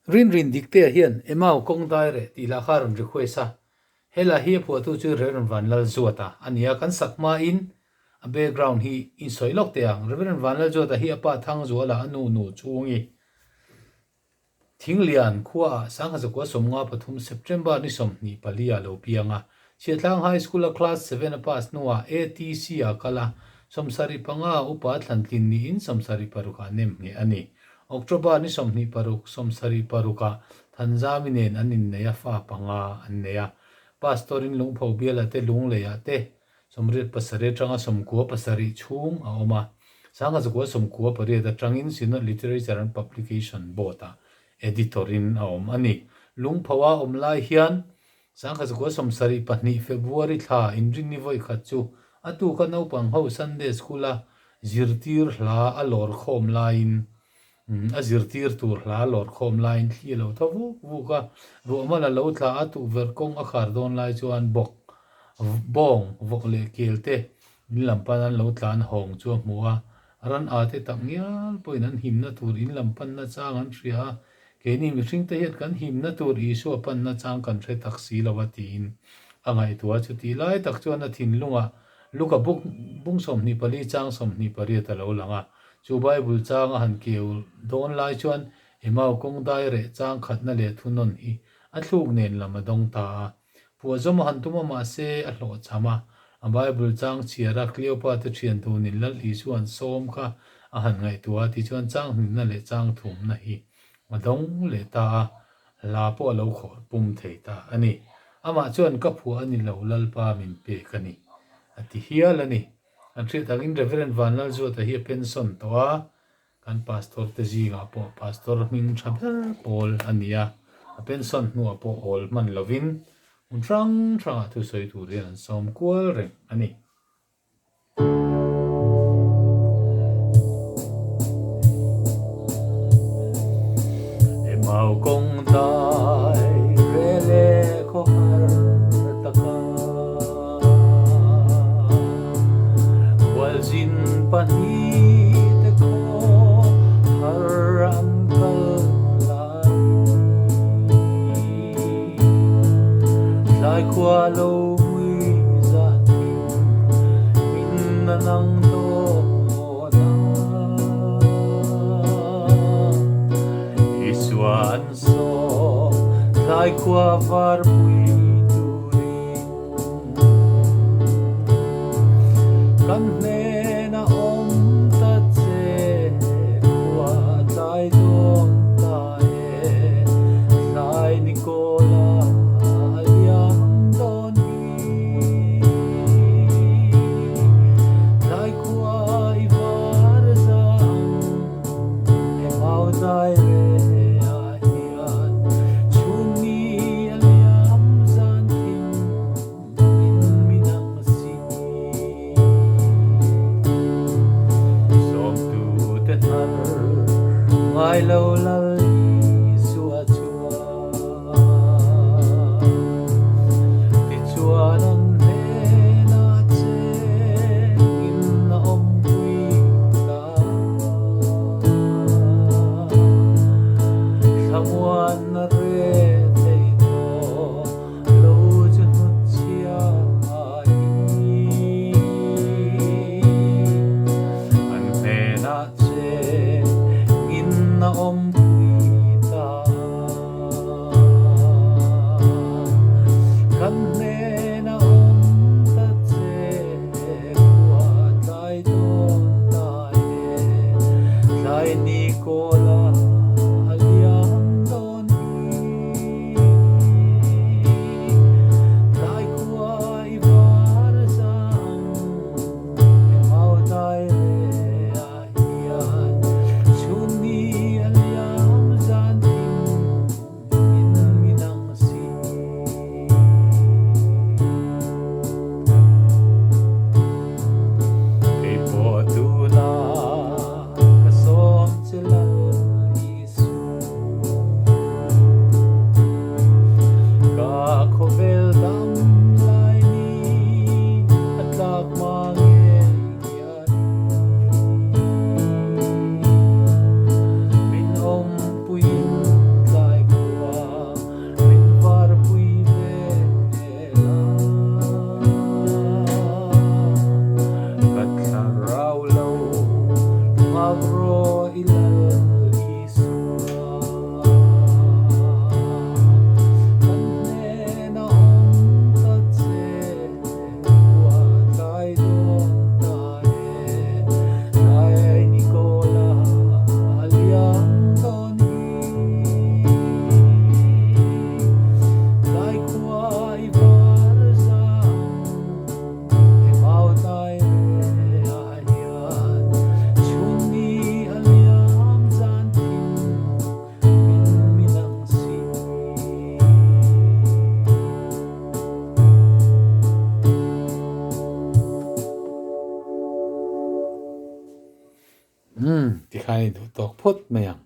Rinrin Diktea hian Emau kawng dai reh tih lah kha a rawn request a, hela hi a phuahtu chu Rev. Vanlalzuata a ni a, kan sak hmain a background hi in sawi lawk teh ang. Rev. Vanlalzuata hi a pa Thangzuala a nu nu chhungi Thinglian khuaah Sangha 93 September ni 24 ah lo piang a, Chhiatlang High School-a Class Seven a pass hnuah ATC ah kal a, 75 upa thlantlin niin 76 ah nem ngheh a ni. October ni 26, 76 ah Thanzami nen an innei a, fa panga an nei a. Pastor-in Lungpho biala te Lungleiah te 87 atanga 97 chhung a awm a. 1998 atangin Synod Literature and Publication Board-ah Editor-in a awm a ni. Lungpho-a awm lai hian 1972 February thla inrinni vawi khat chu a tuka naupang ho Sunday School-a zirtir hla a lawr khawm laiin A zirtir tur hla lawr khawm laiin thli a lo tho vuk vuk a, ruahmal a lo tla a, tukverh kawng a khar dawn lai chuan bawk, bawng, vawk leh kel te in lam pan an lo tlan hawng chu a hmu a, ran a te tak ngial pawhin an himna tur in lam panna chang an hria a, keini mihring te hian kan himna tur Isua panna chang kan hre tak si lo a tiin a ngaihtuah a, chutih lai tak chuan a thinlungah Luka buk bung 24 chang 28 a lo lang a. Chu Bible chang a han keu dawn lai chuan Emau kawng dai reh chang khatna leh thunawn hi a thluk nen lam a dawng ta a. Phuahzawm a han tum a mahse a hlawhchham a. A Bible chang chhiar a Cleopa te thian dunin Lal Isua an sawm kha a han ngaihtuah a tichuan chang hnihna leh chang thumna hi a dawng leh ta a, hla pawh a lo khawr pum thei ta a ni. Amah chuan ka phuah a ni lo Lalpa min pek a ni a ti hial a ni. An hriat angin Reverend Vanlalzuata hi a pension tawh a, kan pastor te zingah pawh pastor hming tha ber pawl a ni a, a pension hnuah pawh awl hman lovin hmun hrang hrangah thusawi tur hian an sawm kual reng a ni. Emau kawng dai reh leh khawhar taka. Khualzin pahnihte khaw har an kal lai. Tlai khua lo mui zatin min na nang dawn a. Isua an sawm tlai khua varpui turin. Kan hnena awm ta che khua tlai dawn ta e, tlai ni kawla a liam dawn hi. Tlai khua i var za ang, engau dai reh ah hian chhun mi a liam zan thim. Min min ang si. Sawmtu te hnar ngai lo Lal Isua chuan tichuan an hnenah chengin a awmpui ta. Thlamuanna reh thei tawh. Lo chu hnut chhia hi an hnenah che ngin a awmpui ta. Kan hnena awm ta che khua tlai dawn ta e, tlai ni kawla a liam dawn hi. induh tawk phawt mai ang.